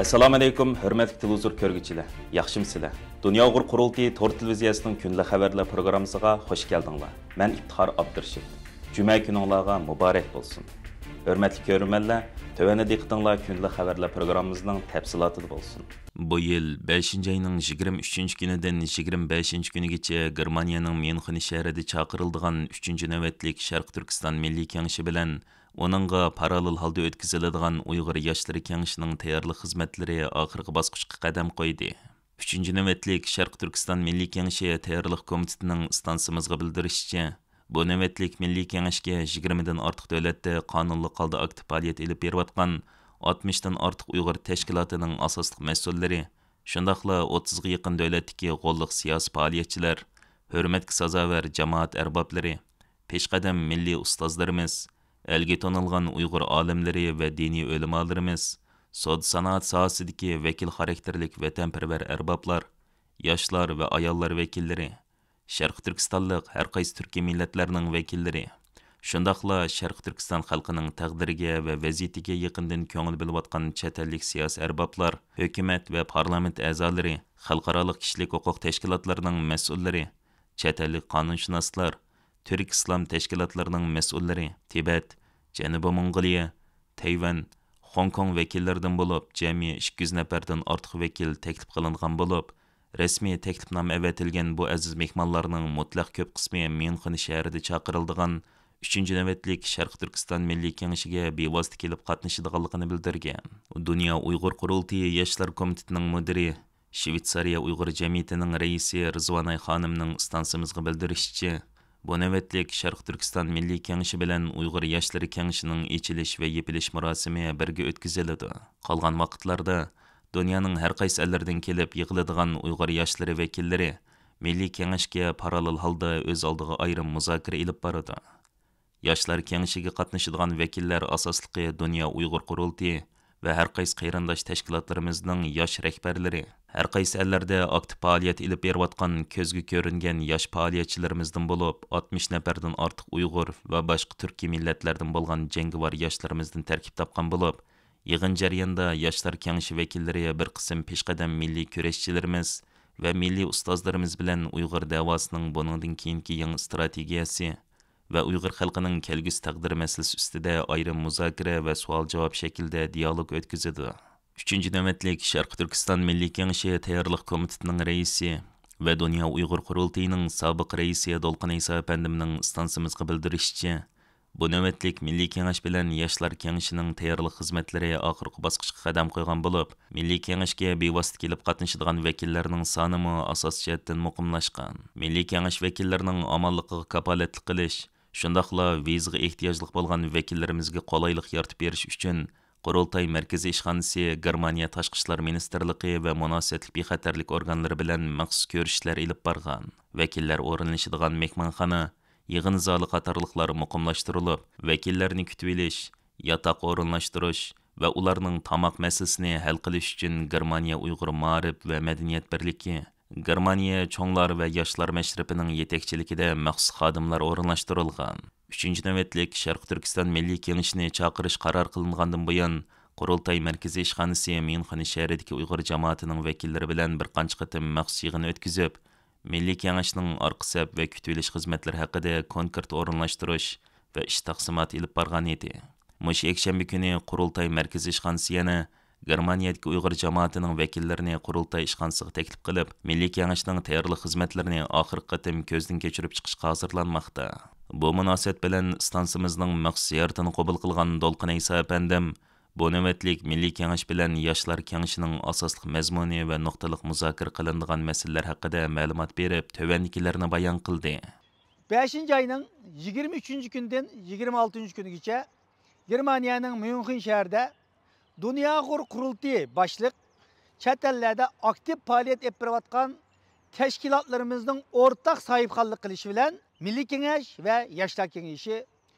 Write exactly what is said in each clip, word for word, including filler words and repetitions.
ئەسسالامۇ ئەلەيكۇم، ھۆرمەتلىك تېلېۋىزور كۆرگۈچىلەر، ياخشىمۇسىلەر؟ دۇنيا ئۇيغۇر قۇرۇلتىيى تور تېلېۋىزىيەسىنىڭ كۈندىلىك خەۋەرلەر پروگراممىسىغا خۇش كەلدىڭلار. مەن ئىپتىخار ئابدۇرېشىت. جۈمە كۈنۈڭلارغا مۇبارەك بولسۇن. ھۆرمەتلىك كۆرۈرمەنلەر، تۆۋەندە دىققىتىڭلار كۈندىلىك خەۋەرلەر پروگراممىمىزنىڭ تەپسىلاتىدا بولسۇن. بۇ يىل بەشىنچى ئاينىڭ يىگىرمە ئۈچىنچى كۈنىدىن يىگىرمە بەشىنچى كۈنىگىچە گېرمانىيەنىڭ ميۇنخېن شەھىرىدە چاقىرىلىدىغان ئۈچىنچى نۆۋەتلىك شەرقىي تۈركىستان مىللىي كېڭىشى بىلەن ئۇنىڭغا پاراللېل ھالدا ئۆتكۈزۈلىدىغان ئۇيغۇر ياشلىرى كېڭىشىنىڭ تەييارلىق خىزمەتلىرى ئاخىرقى باسقۇچقا قەدەم قويدى. ئۈچىنچى نۆۋەتلىك شەرقىي تۈركىستان مىللىي كېڭىشى تەييارلىق كومىتېتىنىڭ ئىستانسىمىزغا بىلدۈرۈشىچە، بۇ نۆۋەتلىك مىللىي كېڭەشكە يىگىرمىدىن ئارتۇق دۆلەتتە قانۇنلۇق ھالدا ئاكتىپ پائالىيەت ئېلىپ بېرىۋاتقان ئاتمىشتىن ئارتۇق ئۇيغۇر تەشكىلاتىنىڭ ئاساسلىق مەسئۇللىرى، شۇنداقلا ئوتتۇزغا يېقىن دۆلەتتىكى غوللۇق سىياسىي پائالىيەتچىلەر، ھۆرمەتكە سازاۋەر جامائەت ئەربابلىرى، پېشقەدەم مىللىي ئۇستازلىرىمىز، ئەلگە تونۇلغان ئۇيغۇر ئالىملىرى ۋە دىنىي ئۆلىمالىرىمىز، سودا سانائەت ساھەسىدىكى ۋەكىل خاراكتېرلىك ۋەتەنپەرۋەر ئەربابلار، ياشلار ۋە ئاياللار ۋەكىللىرى، شەرقىي تۈركىستانلىق ھەر قايسى تۈركىي مىللەتلەرنىڭ ۋەكىللىرى، شۇنداقلا شەرقىي تۈركىستان خەلقىنىڭ تەقدىرىگە ۋە ۋەزىيىتىگە يېقىندىن كۆڭۈل بۆلۈۋاتقان چەت ئەللىك سىياسىي ئەربابلار، ھۆكۈمەت ۋە پارلامېنت ئەزالىرى، خەلقئارالىق كىشىلىك ھوقۇق تەشكىلاتلىرىنىڭ مەسئۇللىرى، چەت ئەللىك قانۇنشۇناسلار، تۈرك ئىسلام تەشكىلاتلىرىنىڭ مەسئۇللىرى، تىبەت، جەنۇبىي موڭغۇلىيە، تەيۋەن، خوڭكوڭ ۋەكىللىرىدىن بولۇپ، جەمئىي ئىككى يۈز نەپەردىن ئارتۇق ۋەكىل تەكلىپ قىلىنغان بولۇپ، رەسمىي تەكلىپنامە ئەۋەتىلگەن بۇ ئەزىز مېھمانلارنىڭ مۇتلەق كۆپ قىسمى ميۇنخېن شەھىرىدە چاقىرىلىدىغان ئۈچىنچى نۆۋەتلىك شەرقىي تۈركىستان مىللىي كېڭىشىگە بىۋاسىتە كېلىپ قاتنىشىدىغانلىقىنى بىلدۈرگەن. دۇنيا ئۇيغۇر قۇرۇلتىيى ياشلار كومىتېتىنىڭ مۇدىرى، شۋېتسارىيە ئۇيغۇر جەمئىيىتىنىڭ رەئىسى رىزۋانئاي خانىمنىڭ ئىستانسىمىزغا بىلدۈرۈشىچە، بۇ نۆۋەتلىك شەرقىي تۈركىستان مىللىي كېڭىشى بىلەن ئۇيغۇر ياشلىرى كېڭىشىنىڭ ئېچىلىش ۋە يېپىلىش مۇراسىمى بىرگە ئۆتكۈزۈلىدۇ. قالغان ۋاقىتلاردا دۇنيانىڭ ھەر قايسى ئەللىرىدىن كېلىپ يىغىلىدىغان ئۇيغۇر ياشلىرى ۋەكىللىرى مىللىي كېڭەشكە پاراللېل ھالدا ئۆز ئالدىغا ئايرىم مۇزاكىرە ئېلىپ بارىدۇ. ياشلار كېڭىشىگە قاتنىشىدىغان ۋەكىللەر ئاساسلىقى دۇنيا ئۇيغۇر قۇرۇلتىيى ۋە ھەر قايسى قېرىنداش تەشكىلاتلىرىمىزنىڭ ياش رەھبەرلىرى، ھەر قايسى ئەللەردە ئاكتىپ پائالىيەت ئېلىپ بېرىۋاتقان كۆزگە كۆرۈنگەن ياش پائالىيەتچىلىرىمىزدىن بولۇپ، ئاتمىش نەپەردىن ئارتۇق ئۇيغۇر ۋە باشقا تۈركىي مىللەتلەردىن بولغان جەڭگىۋار ياشلىرىمىزدىن تەركىب تاپقان بولۇپ، يىغىن جەريانىدا ياشلار كېڭىشى ۋەكىللىرى بىر قىسىم پېشقەدەم مىللىي كۈرەشچىلىرىمىز ۋە مىللىي ئۇستازلىرىمىز بىلەن ئۇيغۇر دەۋاسىنىڭ بۇنىڭدىن كېيىنكى يېڭى ئىستراتېگىيەسى ۋە ئۇيغۇر خەلقىنىڭ كەلگۈسى تەقدىرى مەسىلىسى ئۈستىدە ئايرىم مۇزاكىرە ۋە سوئال-جاۋاب شەكلىدە دىيالوگ ئۆتكۈزىدۇ. ئۈچىنچى نۆۋەتلىك شەرقىي تۈركىستان مىللىي كېڭىشى تەييارلىق كومىتېتىنىڭ رەئىسى ۋە دۇنيا ئۇيغۇر قۇرۇلتىيىنىڭ سابىق رەئىسى دولقۇن ئەيسا ئەپەندىمنىڭ ئىستانسىمىزغا بىلدۈرۈشىچە، بۇ نۆۋەتلىك مىللىي كېڭەش بىلەن ياشلار كېڭىشىنىڭ تەييارلىق خىزمەتلىرى ئاخىرقى باسقۇچقا قەدەم قويغان بولۇپ، مىللىي كېڭەشكە بىۋاسىتە كېلىپ قاتنىشىدىغان ۋەكىللەرنىڭ سانىمۇ ئاساسىي جەھەتتىن مۇقىملاشقان. مىللىي كېڭەش ۋەكىللىرىنىڭ ئامانلىقىغا كاپالەتلىك قىلىش، شۇنداقلا ۋىزىغا ئېھتىياجلىق بولغان ۋەكىللىرىمىزگە قولايلىق يارىتىپ بېرىش ئۈچۈن، قۇرۇلتاي مەركىزىي ئىشخانىسى گېرمانىيە تاشقى ئىشلار مىنىستىرلىقى ۋە مۇناسىۋەتلىك بىخەتەرلىك ئورگانلىرى بىلەن مەخسۇس كۆرۈشۈشلەر ئېلىپ بارغان. ۋەكىللەر ئورۇنلىشىدىغان مېھمانخانا، يىغىن زالى قاتارلىقلار مۇقىملاشتۇرۇلۇپ، ۋەكىللەرنى كۈتۈۋېلىش، ياتاق ئورۇنلاشتۇرۇش ۋە ئۇلارنىڭ تاماق مەسىلىسىنى ھەل قىلىش ئۈچۈن گېرمانىيە ئۇيغۇر مائارىپ ۋە مەدەنىيەت بىرلىكى، گېرمانىيە چوڭلار ۋە ياشلار مەشرىپىنىڭ يېتەكچىلىكىدە مەخسۇس خادىملار ئورۇنلاشتۇرۇلغان. ئۈچىنچى نۆۋەتلىك شەرقىي تۈركىستان مىللىي كېڭىشىنى چاقىرىش قارار قىلىنغاندىن بۇيان، قۇرۇلتاي مەركىزىي ئىشخانىسى ميۇنخېن شەھىرىدىكى ئۇيغۇر جامائىتىنىڭ ۋەكىللىرى بىلەن بىر قانچە قېتىم مەخسۇس يىغىن ئۆتكۈزۈپ، مىللىي كېڭەشنىڭ ئارقا سەپ ۋە كۈتۈۋېلىش خىزمەتلىرى ھەققىدە كونكرېت ئورۇنلاشتۇرۇش ۋە ئىش تەقسىماتى ئېلىپ بارغان ئىدى. مۇشۇ يەكشەنبە كۈنى قۇرۇلتاي مەركىزىي ئىشخانىسى يەنە گېرمانىيەدىكى ئۇيغۇر جامائىتىنىڭ ۋەكىللىرىنى قۇرۇلتاي ئىشخانىسىغا تەكلىپ قىلىپ، مىللىي كېڭەشنىڭ تەييارلىق خىزمەتلىرىنى ئاخىرقى قېتىم كۆزدىن كەچۈرۈپ چىقىشقا ھازىرلانماقتا. بۇ مۇناسىۋەت بىلەن ئىستانسىمىزنىڭ مەخسۇس زىيارىتىنى قوبۇل قىلغان دولقۇن ئەيسا ئەپەندىم، بۇ نۆۋەتلىك مىللىي كېڭەش بىلەن ياشلار كېڭىشىنىڭ ئاساسلىق مەزمۇنى ۋە نۇقتىلىق مۇزاكىرە قىلىنىدىغان مەسىلىلەر ھەققىدە مەلۇمات بېرىپ، تۆۋەندىكىلەرنى بايان قىلدى. بەشىنچى ئاينىڭ يىگىرمە ئۈچىنچى كۈنىدىن يىگىرمە ئالتىنچى كۈنىگىچە گېرمانىيەنىڭ ميۇنخېن شەھىرىدە دۇنيا ئۇيغۇر قۇرۇلتىيى باشلىق چەت ئەللەردە ئاكتىپ پائالىيەت ئېلىپ بېرىۋاتقان تەشكىلاتلىرىمىزنىڭ ئورتاق ساھىبخانلىق قىلىشى بىلەن مىللىي كېڭەش ۋە ياشلار كېڭىشى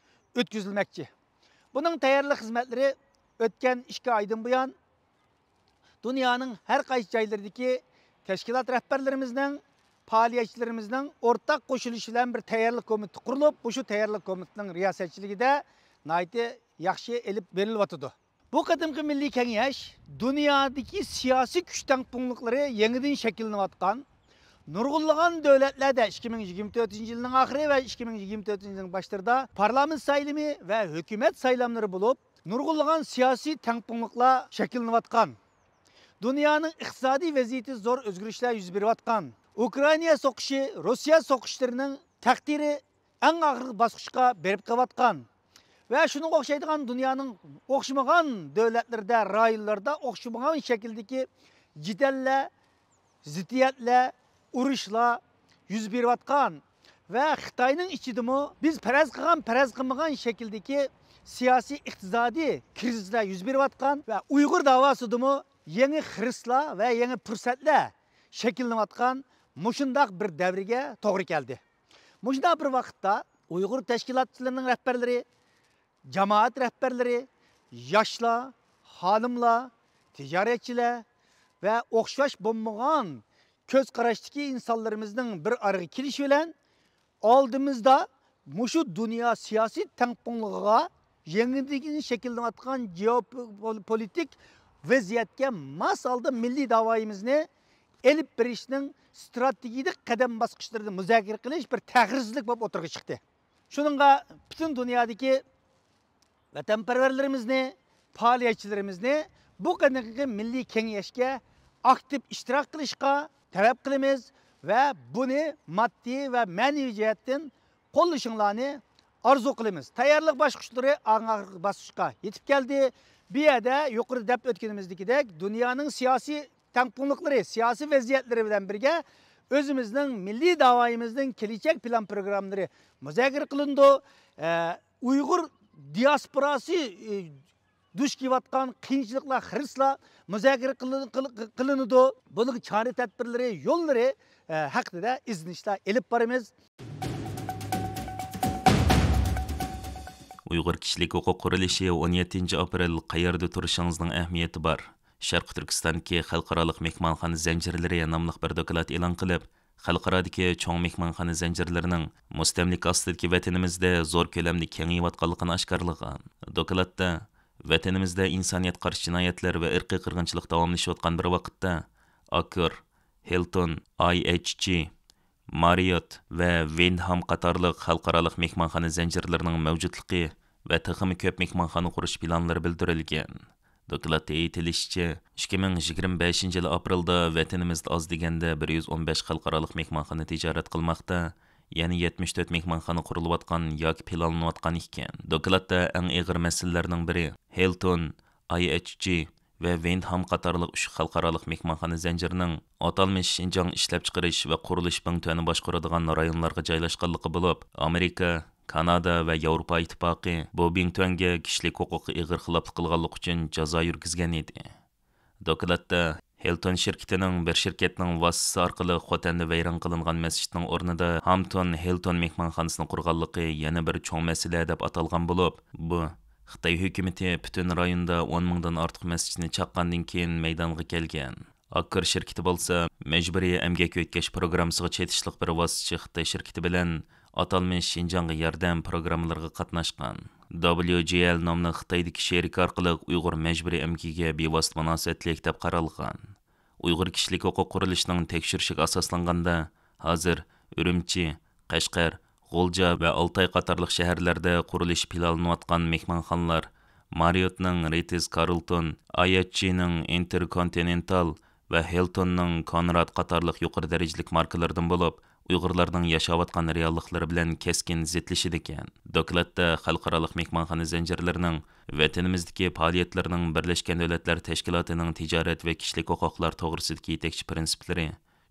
ئۆتكۈزۈلمەكچى. بۇنىڭ تەييارلىق خىزمەتلىرى ئۆتكەن ئىككى ئايدىن بۇيان دۇنيانىڭ ھەر قايسى جايلىرىدىكى تەشكىلات رەھبەرلىرىمىزنىڭ، پائالىيەتچىلىرىمىزنىڭ ئورتاق قوشۇلۇشى بىلەن بىر تەييارلىق كومىتېتى قۇرۇلۇپ، مۇشۇ تەييارلىق كومىتېتىنىڭ رىياسەتچىلىكىدە ناھايىتى ياخشى ئېلىپ بېرىلىۋاتىدۇ. بۇ قېتىمقى مىللىي كېڭەش دۇنيادىكى سىياسىي كۈچ تەڭپۇڭلۇقلىرى يېڭىدىن شەكىللىنىۋاتقان، نۇرغۇنلىغان دۆلەتلەردە ئىككى مىڭ يىگىرمە تۆتىنچى يىلنىڭ ئاخىرى ۋە ئىككى مىڭ يىگىرمە تۆتىنچى يىلنىڭ باشلىرىدا پارلامېنت سايلىمى ۋە ھۆكۈمەت سايلاملىرى بولۇپ، نۇرغۇنلىغان سىياسىي تەڭپۇڭلۇقلار شەكىللىنىۋاتقان. دۇنيانىڭ ئىقتىسادىي ۋەزىيىتى زور ئۆزگىرىشلەر يۈز بېرىۋاتقان. ئۇكرائىنا سوقۇشى، روسىيە سوقۇشلىرىنىڭ تەقدىرى ئەڭ ئاخىرقى باسقۇچقا بېرىپ قېلىۋاتقان ۋە شۇنىڭغا ئوخشايدىغان دۇنيانىڭ ئوخشىمىغان دۆلەتلىرىدە، رايونلاردا ئوخشىمىغان شەكىلدىكى جېدەللەر، زىددىيەتلەر، ئۇرۇشلار يۈز بېرىۋاتقان ۋە خىتاينىڭ ئىچىدىمۇ بىز پەرەز قىلغان، پەرەز قىلمىغان شەكىلدىكى سىياسىي، ئىقتىسادىي كىرىزىسلەر يۈز بېرىۋاتقان ۋە ئۇيغۇر داۋاسىدىمۇ يېڭى خىرىسلار ۋە يېڭى پۇرسەتلەر شەكىللىنىۋاتقان مۇشۇنداق بىر دەۋرگە توغرا كەلدى. مۇشۇنداق بىر ۋاقىتتا ئۇيغۇر تەشكىلاتچىلىرىنىڭ رەھبەرلىرى، جامائەت رەھبەرلىرى، ياشلار، خانىملار، تىجارەتچىلەر ۋە ئوخشاش بولمىغان كۆز قاراشتىكى ئىنسانلىرىمىزنىڭ بىر ئارىغا كېلىشى بىلەن، ئالدىمىزدا مۇشۇ دۇنيا سىياسىي تەڭپۇڭلۇقىغا يېڭىدىن شەكىللىنىۋاتقان جېئوپولىتىك ۋەزىيەتكە ماس ھالدا مىللىي داۋايىمىزنى ئېلىپ بېرىشنىڭ ئىستراتېگىيىلىك قەدەم باسقۇچلىرىنى مۇزاكىرە قىلىش بىر تەخىرسىزلىك بولۇپ ئوتتۇرىغا چىقتى. شۇنىڭغا پۈتۈن دۇنيادىكى ۋەتەنپەرۋەرلىرىمىزنى، پائالىيەتچىلىرىمىزنى بۇ قېتىمقى مىللىي كېڭەشكە ئاكتىپ ئىشتىراك قىلىشقا تەلەپ قىلىمىز ۋە بۇنى ماددىي ۋە مەنىۋى جەھەتتىن قوللىشىڭلارنى ئارزۇ قىلىمىز. تەييارلىق باسقۇچلىرى ئاڭ ئاخىرقى باسقۇچقا يېتىپ كەلدى. بۇ يەردە يۇقىرىدا دەپ ئۆتكىنىمىزدىكىدەك دۇنيانىڭ سىياسىي تەڭپۇڭلۇقلىرى، سىياسىي ۋەزىيەتلىرى بىلەن بىرگە ئۆزىمىزنىڭ مىللىي داۋايىمىزنىڭ كېلىچەك پىلان پروگراممىلىرى مۇزاكىرە قىلىنىدۇ. ئە، ئۇيغۇر دىياسپوراسى، ئە، دۇچ كېلىۋاتقان قىيىنچىلىقلار، خىرىسلار مۇزاكىرە قىلىن-، قىل-، قىلىنىدۇ. بۇنىڭ چارە تەدبىرلىرى، يوللىرى، ئە، ھەققىدە ئىزدىنىشلەر ئېلىپ بارىمىز. ئۇيغۇر كىشىلىك ھوقۇق قۇرۇلۇشى، ئون يەتتىنچى ئاپرېل، قەيەردە تۇرۇشىڭىزنىڭ ئەھمىيىتى بار. شەرقىي تۈركىستاندىكى خەلقئارالىق مېھمانخانا زەنجىرلىرى ناملىق بىر دوكلات ئېلان قىلىپ، خەلقئارادىكى چوڭ مېھمانخانا زەنجىرلىرىنىڭ مۇستەملىكە ئاستىدىكى ۋەتىنىمىزدە زور كۆلەمدە كېڭىيىۋاتقانلىقىنى ئاشكارىلىغان. دوكلاتتا، ۋەتىنىمىزدە ئىنسانىيەتكە قارشى جىنايەتلەر ۋە ئىرقىي قىرغىنچىلىق داۋاملىشىۋاتقان بىر ۋاقىتتا، ئاككور، ھىلتون، ئاي ئېچ جى، ماررىيوت ۋە ۋىندھام قاتارلىق خەلقئارالىق مېھمانخانا زەنجىرلىرىنىڭ مەۋجۇتلۇقى ۋە تېخىمۇ كۆپ مېھمانخانا قۇرۇش پىلانلىرى بىلدۈرۈلگەن. دوكلاتتا ئېيتىلىشىچە، ئىككى مىڭ يىگىرمە بەشىنچى يىلى ئاپرېلدا ۋەتىنىمىزدە ئاز دېگەندە بىر يۈز ئون بەش خەلقئارالىق مېھمانخانا تىجارەت قىلماقتا، يەنە يەتمىش تۆت مېھمانخانا قۇرۇلۇۋاتقان ياكى پىلانلىنىۋاتقان ئىكەن. دوكلاتتا ئەڭ ئېغىر مەسىلىلەرنىڭ بىرى ھىلتون، ئاي ئېچ جى ۋە ۋىندھام قاتارلىق ئۈچ خەلقئارالىق مېھمانخانا زەنجىرىنىڭ ئاتالمىش شىنجاڭ ئىشلەپچىقىرىش ۋە قۇرۇلۇش بىڭتۈەنى باشقۇرىدىغان رايونلارغا جايلاشقانلىقى بولۇپ، ئامېرىكا، كانادا ۋە ياۋروپا ئىتتىپاقى بۇ بىڭتۈەنگە كىشىلىك ھوقۇققا ئېغىر خىلاپلىق قىلغانلىقى ئۈچۈن جازا يۈرگۈزگەن ئىدى. دوكلاتتا، ھىلتون شىركىتىنىڭ بىر شىركەتنىڭ ۋاسىتىسى ئارقىلىق خوتەندە ۋەيران قىلىنغان مەسچىتنىڭ ئورنىدا ھامتون ھىلتون مېھمانخانىسىنى قۇرغانلىقى يەنە بىر چوڭ مەسىلە دەپ ئاتالغان بولۇپ، بۇ خىتاي ھۆكۈمىتى پۈتۈن رايوندا ئون مىڭدىن ئارتۇق مەسچىتنى چاققاندىن كېيىن مەيدانغا كەلگەن. ئاككور شىركىتى بولسا مەجبۇرىي ئەمگەك ئۆتكەش پروگراممىسىغا چېتىشلىق بىر ۋاسىتىچى خىتاي شىركىتى بىلەن ئاتالمىش شىنجاڭغا ياردەم پروگراممىلىرىغا قاتناشقان. دابليۇ جى ئېل ناملىق خىتايدىكى شېرىكى ئارقىلىق ئۇيغۇر مەجبۇرىي ئەمگىكىگە بىۋاسىتە مۇناسىۋەتلىك دەپ قارالغان. ئۇيغۇر كىشىلىك ھوقۇق قۇرۇلۇشىنىڭ تەكشۈرۈشىگە ئاساسلانغاندا، ھازىر ئۈرۈمچى، قەشقەر، غۇلجا ۋە ئالتاي قاتارلىق شەھەرلەردە قۇرۇلۇشى پىلانلىنىۋاتقان مېھمانخانىلار ماررىيوتنىڭ رىتز كارلتون، ئاي ئېچ جىنىڭ ئىنتېركونتىنېنتال ۋە ھىلتوننىڭ كونراد قاتارلىق يۇقىرى دەرىجىلىك ماركىلىرىدىن بولۇپ، ئۇيغۇرلارنىڭ ياشاۋاتقان رېئاللىقلىرى بىلەن كەسكىن زىتلىشىدىكەن. دوكلاتتا خەلقئارالىق مېھمانخانا زەنجىرلىرىنىڭ ۋەتىنىمىزدىكى پائالىيەتلىرىنىڭ بىرلەشكەن دۆلەتلەر تەشكىلاتىنىڭ تىجارەت ۋە كىشىلىك ھوقۇقلار توغرىسىدىكى يېتەكچى پىرىنسىپلىرى،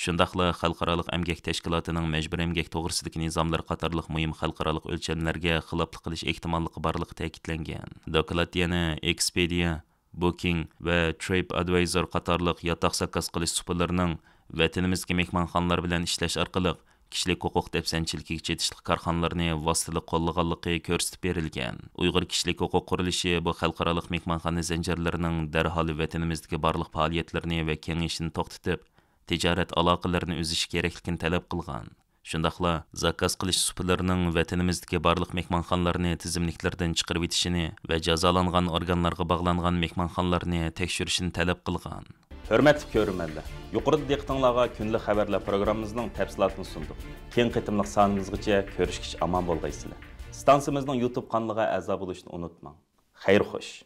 شۇنداقلا خەلقئارالىق ئەمگەك تەشكىلاتىنىڭ مەجبۇرىي ئەمگەك توغرىسىدىكى نىزاملىرى قاتارلىق مۇھىم خەلقئارالىق ئۆلچەملەرگە خىلاپلىق قىلىش ئېھتىماللىقى بارلىقى تەكىتلەنگەن. دوكلات يەنە ئېكسپېدىيە، بوكىڭ ۋە ترىپ ئادۋايزور قاتارلىق ياتاق زاكاز قىلىش سۇپىلىرىنىڭ ۋەتىنىمىزدىكى مېھمانخانىلار بىلەن ئىشلەش ئارقىلىق كىشىلىك ھوقۇق دەپسەندىچىلىكىگە چېتىشلىق كارخانىلارنى ۋاسىتىلىك قوللىغانلىقى كۆرسىتىپ بېرىلگەن. ئۇيغۇر كىشىلىك ھوقۇق قۇرۇلۇشى بۇ خەلقئارالىق مېھمانخانا زەنجىرلىرىنىڭ دەرھال ۋەتىنىمىزدىكى بارلىق پائالىيەتلىرىنى ۋە كېڭىيىشىنى توختىتىپ، تىجارەت ئالاقىلىرىنى ئۈزۈشى كېرەكلىكىنى تەلەپ قىلغان. شۇنداقلا زاكاز قىلىش سۇپىلىرىنىڭ ۋەتىنىمىزدىكى بارلىق مېھمانخانىلارنى تىزىملىكلىرىدىن چىقىرىۋېتىشىنى ۋە جازالانغان ئورگانلارغا باغلانغان مېھمانخانىلارنى تەكشۈرۈشىنى تەلەپ قىلغان. ھۆرمەتلىك كۆرۈرمەنلەر، يۇقىرىدا دىققىتىڭلارغا كۈندىلىك خەۋەرلەر پروگراممىمىزنىڭ تەپسىلاتىنى سۇندۇق. كېيىنكى قېتىملىق سانىمىزغىچە كۆرۈشكىچە ئامان بولغايسىلەر. ئىستانسىمىزنىڭ يۇتۇب قانىلىغا ئەزا بولۇشنى ئۇنتۇماڭ. خەير خوش.